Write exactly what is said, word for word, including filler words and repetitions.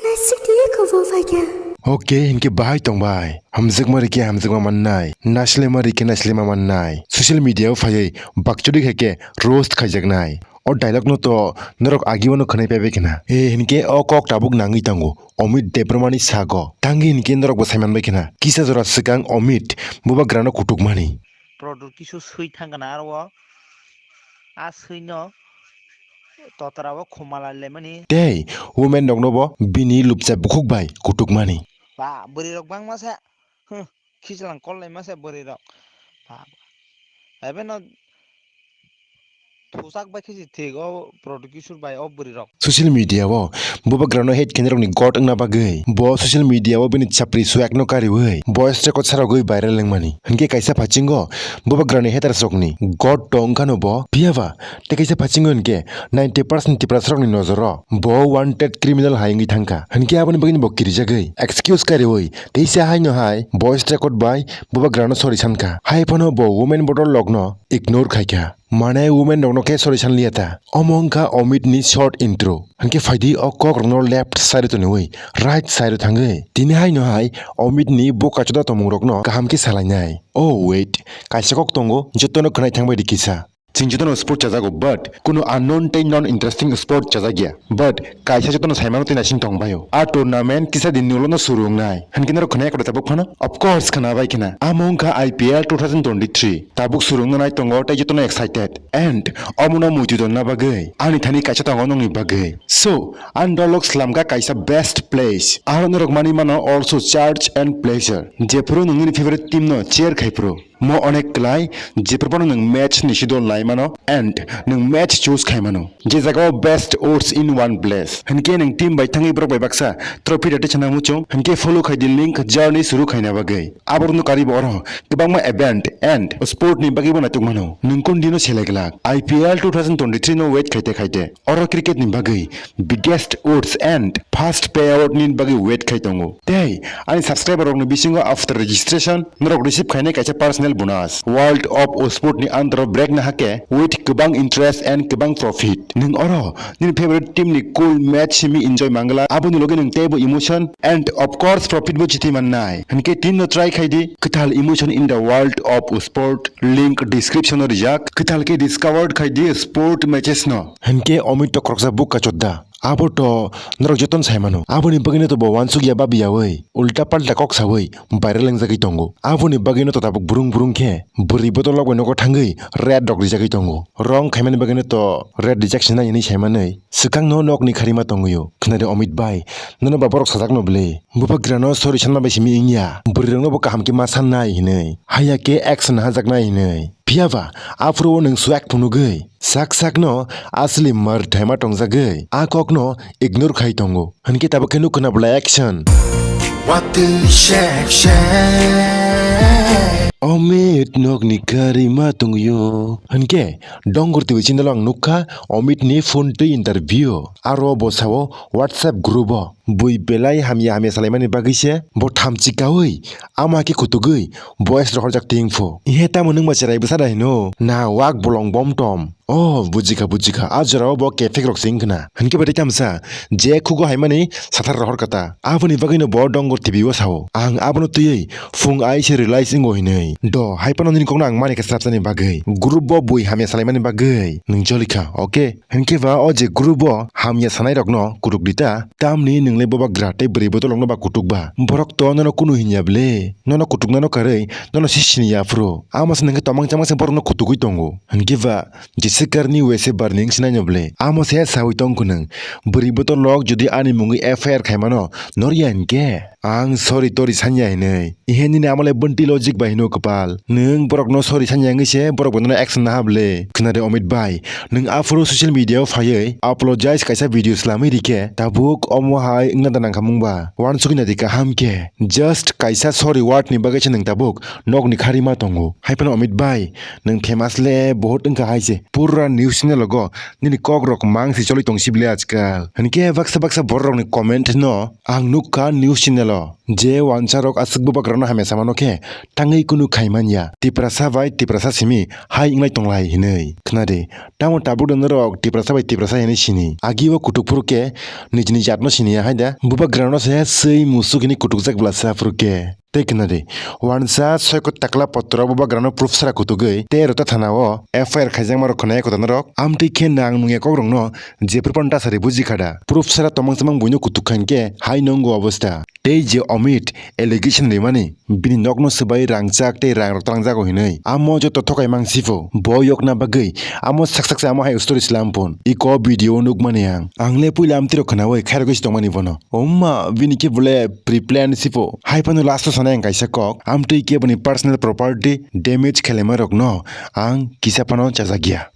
Nasik di kobo phaikha. Okay, hinkhe bahai tongbai. Hamjakma rikhe hamjakma mannai. Nasilema rikhe nasilema mannai. Social media o phaiwi bakchodi khaikhe roast khaijaknai. O dialogue no to norok agi wano khwnai paibai khna. E hinkhe o kok tabuk nangwi tango. Amit Debbarmani sago. Tangwi hinkhe norok bo saimanbai khna. Kisa jora swkang Amit bubagrano kutukmani. Product kisu swi thangkha na aro o. A swino totra o khumala lemani. Tei women rokno bo bini lupcha bukhuk bai kutukmani. Ba, bwrwi rok bangma se. Huh, khichlang kol laima se bwrwi rok. Ba, ebe no thusak bai khichi thik o product kisur bai o bwrwi rok. Social media o bubagrano hate khenai rokni god wngna bagwi bo social media o bini chapri swag no kariwi voice record sarogwi viral wngmani. Hinkhe kaisa phaichingo bubagrani haters rokni god tong khano bo phiyaba tei kaisa phaichingo hinkhe ninety percent Tiprasarokni nojoro bo wanted criminal hai wngwi thangkha. Hinkhe aboni bagwino bo kirijagwi excuse kariwi teisa haino hai voice record bai bubagrano sorry sankha. Hai phano bo women bodol rokno ignore khaikha. Mane women rokno khe sorry sanliya ta. Omo wngkha Amit ni short intro. Hinkhe phaidi o kok rokno left side o toniwi right side o thangwi tini haino hai Amit ni buka choda tongmung rokno kaham khe salainai. Oh wait, kaisa kok tongo, jotono khwnai thangbai di kisa. Chwng jotono sport chajago, but kuno unknown tei non interesting sport chajakya. But kaisa jotono saimano tei naising tongbaio. A tournament kisa din ni ulo no suru wngnai. Hinkhe norok khwnaya kwrwi tabuk phano? Of course khwnabai khna. Amo wngkha I P L two thousand twenty-three. Tabuk suru wngna nai tongo tei jotono excited. And omono muitu tonna bagwi ani thani kaisa tongo nongni bagwi. So, ani dolok slamkha kaisa best place. Aro norok manwi mano also church and pleasure. Jephuru nwng nini favorite team no cheer khai phuru. Mo onek klai, jephuru phano nwng match ni schedule nai mano and nwng match choose khai mano. Je jagao best odds in one place. Hinkhe nwng team bai thangwi borok bai baksa trophy rwtwi sana muchung. Hinkhe follow khai di link journey suru khaina bagwi. Aborokno karibo oro kwbangma event and sport ni bagwi bo naituk mano. Nwng kon dino selai glak? I P L two thousand twenty-three no wait khaite khaite. Oro cricket ni bagwi biggest odds and first payout ni bagwi wait khai tongo. Tei ani subscriber rokni bisingo after registration norok receive khainai kaisa personal bonus. World of Sport ni under o break na hake with kwbang interest and kwbang profit. Nwng oro nini favorite team ni cool match simi enjoy mangla, aboni loge nwng teibo emotion and of course profit bo chiti mannai. Hinkhe team no try khai di, kwtal emotion in the world of sport, link description o rijak, kwtal khe discovered khai di sport matches no. Hinkhe Amit to khoroksa buk kachot da. Abo to norok jotono sai mano. Aboni bagwino to bo uansuk ya babi yaui, ulta palta kok saui viral wngjagwi tongo. Aboni bagwino to tabuk burung burung khe bwrwi botol rok bai nogo thangwi red rok rijagwi tongo. Rong khaimani bagwino to red rijak sinai hinwi saimanwi swkangno nokni kharima tongwio. Khwnadi Amit bai, nono ba borok sajakno bwle? Bubagrano sorry sanma bai simi wngya, bwrwirokno bo kaham khe ma sannai hinwi, haiya khe action hajaknai hinwi. Phiyaba aphuru o nwng swag phunugwi sak sakno asli mwrwthaima tongjagwi a kokno ignore khai tongo. Hinkhe tabuk khe nuk khna bwlai action. Watwi shek shek. Amit nokni kari ma tongyo. Hinkhe dongor twi chindalo ang nukha Amit ni phone twi interview. Aro bo sao WhatsApp group o bui belai hamya hamya salaimani bagwi se bo thamchi kaui ama khe kutugwi voice rohorjak tingphu. Ihe tamo nwngba cherai bwsa da hino? Na wak bolong bom tom. Oh, bujikha, bujikha. A jorao bo kephek rok se wngkhna. Hinkhe bai tei tamsa, je khugo haimani sathar rohor kata. Aboni bagwino bo dongor T V o sao. Ang abono twiwi phung ai se realize wngo hinwi. Do, hai phano nini kokno ang mani khe slapjani bagwi. Group bo bui hamya salaimani bagwi. Nwng jolikha, okay? Hinkhe ba o je group o hamya sanai rokno kutuk di ta. Tamni nwng le boba gra tei bwrwi botol rokno ba kutuk ba. Borok to nono kunu hinya ble. Nono kutuk nano karwi, nono si sini ya phuru. Amo se nwng khe tomang chamang se borokno kutugwi tongo. Hinkhe ba, Jese karni wese barning sinai no ble. Amo se sawi tong khunung. Bwrwi botol rok jodi ani mungwi F I R khai mano, nor ya hinkhe? Ang sorry tori sanya hinwi. Ihe nini amole bwntwi logic bai hino kwpal. Nwng borokno sorry sanya wngwi se borok bo nono action naha ble. Khwnadi Amit bai, nwng aphuru social media o phaiwi apologize kaisa video slamwi rikhe tabuk omo hai wngna da nangkha mungba. Wansukwi nadi kaham khe. Just kaisa sorry word ni bagwi se nwng tabuk nokni kharima tongo. Hai phano Amit bai, nwng famous le bahut wngkha hai se. Pura news channel logo nini kok rok mang se choli tong sibile ajkal. Hinkhe baksa baksa borok rokni comment no ang nukha news channel o. Je wansarok aswk bubagrano hamya samano khe tangwi kunu khai manya. Tiprasa bai Tiprasa simi hai wnglai tonglai hinwi. Khna di, tamo tabuk da norok Tiprasa bai Tiprasa hinwi sini. Agi o kutuk phuru khe nijini jatno siniya hai da. Bubagrano se swi musuk hinwi kutukjak bwlasa phuru khe. Tei khna di, wansa soiko takla potro bubagrano proof sara kutugwi tei rota thana o F I R khaijakma rok khna ya kota norok. Amtwi khe nang nungya kokrokno jephru phano dasari buji kha da. Proof sara tomang chamang buino kutuk kha hinkhe hai nongo obostha. Tei je Amit allegation rimani, bini nokno swbai rangchak tei rangrok talangjago hinwi. Amo joto thokai mang sipho. Bo yokna bagwi amo sak sak se amo hai story slam phun. Iko video nukmani ang. Ang le puila amtwirok khnaui khairogwi se tongmani bono. Omma, bini khe bole pre-plan sipho. Hai phano last o sanai ang kaisa kok. Amtwi khe boni personal property damage khailaima rokno ang kisa phano chajakya.